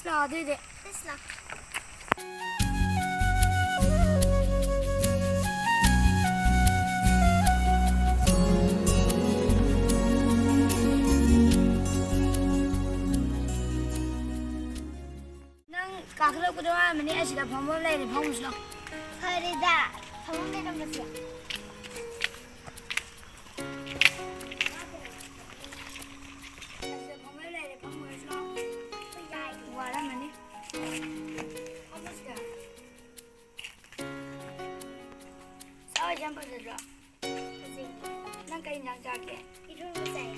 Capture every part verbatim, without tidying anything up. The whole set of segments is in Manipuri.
ꯂꯥꯛꯑꯣ ꯑꯗꯨꯏꯗꯤ꯫ ꯏꯁ, ꯂꯥꯛ꯫ ꯅꯪ ꯀꯥꯈꯠꯂꯛꯄꯗ ꯋꯥꯔꯝꯃꯅꯤ, ꯑꯁꯤꯗ ꯐꯝꯐꯝ ꯂꯩꯔꯦ, ꯐꯝꯃꯨꯁꯤ ꯂꯥꯎ꯫ ꯐꯔꯦꯗ, ꯐꯝꯐꯝ ꯂꯩꯔꯝꯕꯁꯦ꯫ ꯑꯁꯤꯗ ꯐꯝꯐꯝ ꯂꯩꯔꯦ, ꯐꯝꯃꯨꯔꯁꯤ ꯂꯥꯎ꯫ ꯋꯥꯔꯝꯃꯅꯤ꯫ ꯐꯝꯃꯨꯁꯤꯗ꯫ ꯁꯥ ꯌꯥꯝ ꯐꯖꯗ꯭ꯔꯣ? ꯐꯖꯩ꯫ ꯅꯪ ꯀꯩ ꯏꯟꯖꯥꯡ ꯆꯥꯒꯦ? ꯏꯔꯣꯟꯕ ꯆꯥꯏ꯫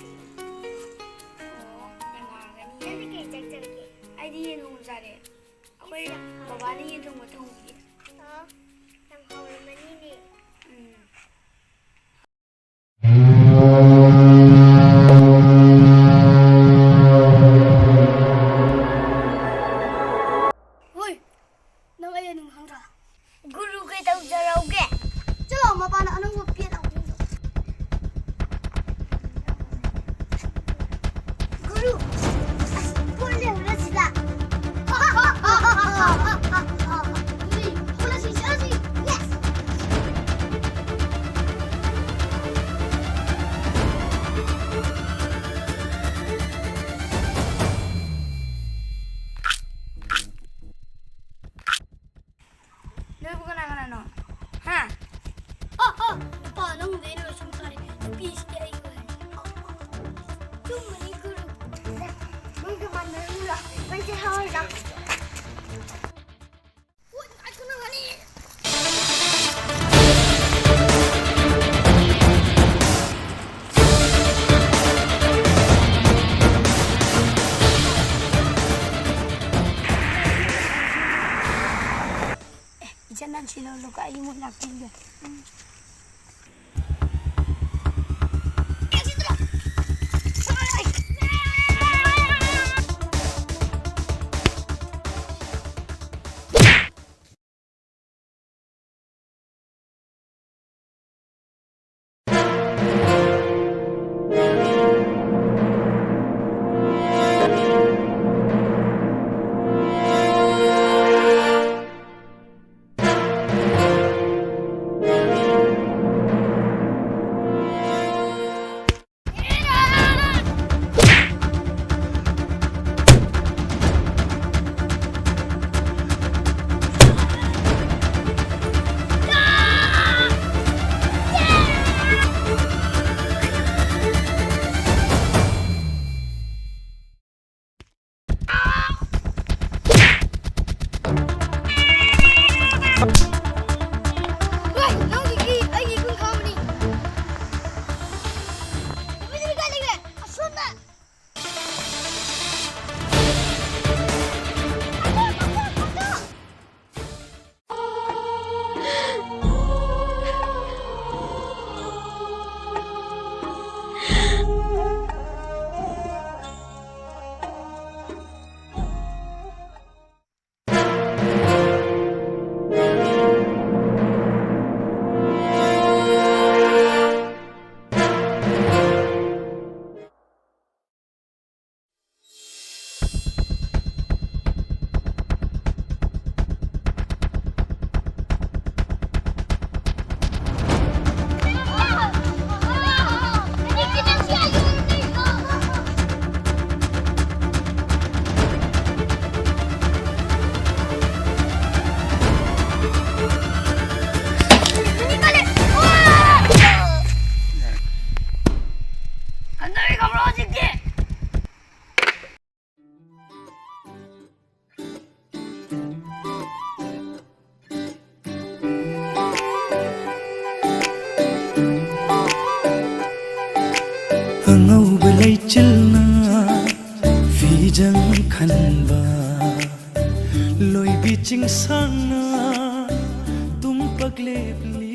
ꯑꯣ, ꯌꯥꯝ ꯍꯥꯎꯔꯝꯒꯅꯤ꯫ ꯅꯪꯗꯤ ꯀꯩ ꯏꯟꯖꯥꯡ ꯆꯥꯔꯒꯦ? ꯑꯩꯗꯤ ꯌꯦꯟ ꯊꯣꯡꯕ ꯆꯥꯔꯦ꯫ ꯑꯩꯈꯣꯏ ꯏꯁ, ꯌꯥꯝ ꯍꯥꯎꯋꯦ꯫ ꯕꯕꯥꯅ ꯌꯦꯟ ꯊꯣꯡꯕ ꯊꯣꯡꯕꯤꯌꯦ꯫ ꯑꯣ, ꯌꯥꯝ ꯍꯥꯎꯔꯝꯃꯅꯤꯅꯦ꯫ ꯎꯝ꯫ ꯍꯣꯏ, ꯅꯪ ꯑꯩ ꯑꯗꯨꯝ ꯈꯪꯗ꯭ꯔꯥ? ꯒꯨꯔꯨ ꯀꯩꯗꯧꯖꯔꯧꯒꯦ? ꯆꯠꯂꯣ, ꯃꯄꯥꯟꯗ ꯑꯅꯧꯕ ꯄꯦꯠ ꯑꯃꯨꯛ ꯌꯦꯡꯉꯣ꯫ ꯒꯨꯔꯨ, ꯑꯁ, ꯄꯣꯠ ꯂꯩꯍꯧꯔꯦ ꯁꯤꯗ꯫ ꯒꯨꯔꯨ, ꯄꯣꯠ ꯂꯩꯁꯤ, ꯆꯠꯂꯁꯤ꯫ Yes! ꯅꯣꯏꯕꯨ ꯀꯅꯥ ꯀꯅꯥꯅꯣ? ꯍꯥ? ꯑ, ꯑ, ꯅꯨꯄꯥ ꯅꯪꯕꯨꯗꯤ ꯑꯩꯅ ꯂꯣꯏꯁꯤꯟꯕ ꯇꯥꯔꯦ꯫ ꯅꯨꯄꯤꯁꯤꯗꯤ ꯑꯩꯒꯤ ꯑꯣꯏꯔꯅꯤ꯫ ꯆꯨꯝꯕꯅꯤ ꯒꯨꯔꯨ꯫ ꯅꯣꯏꯒ ꯃꯥꯟꯅꯔꯨꯔꯣ꯫ ꯅꯪꯁꯦ ꯍꯥꯎꯔꯗ꯭ꯔꯥ? ꯄꯣꯠ ꯉꯥꯛꯇꯅ ꯐꯅꯤ꯫ ꯑꯦ, ꯏꯆꯟ, ꯅꯪ ꯁꯤ ꯂꯧꯔꯣ, ꯑꯩ ꯃꯣꯏ ꯂꯥꯛꯄꯤꯒꯦ꯫ ꯎꯝ꯫ ꯍꯣꯏ, ꯅꯪꯒꯤ ꯑꯩꯒꯤ ꯏꯈꯨꯟ ꯈꯪꯕꯅꯤ꯫ ꯅꯨꯃꯤꯠ ꯅꯨꯃꯤꯠ ꯀꯥꯏ ꯂꯩꯈ꯭ꯔꯦ? ꯑꯁꯣꯝꯗ꯫ ꯑꯉꯧꯕ ꯂꯩꯆꯤꯜꯅ ꯐꯤꯖꯪ ꯈꯟꯕ, ꯂꯣꯏꯕꯤ ꯆꯤꯡꯁꯥꯡꯅ ꯇꯨꯝꯄꯥꯛ ꯂꯦꯞꯂꯤ꯫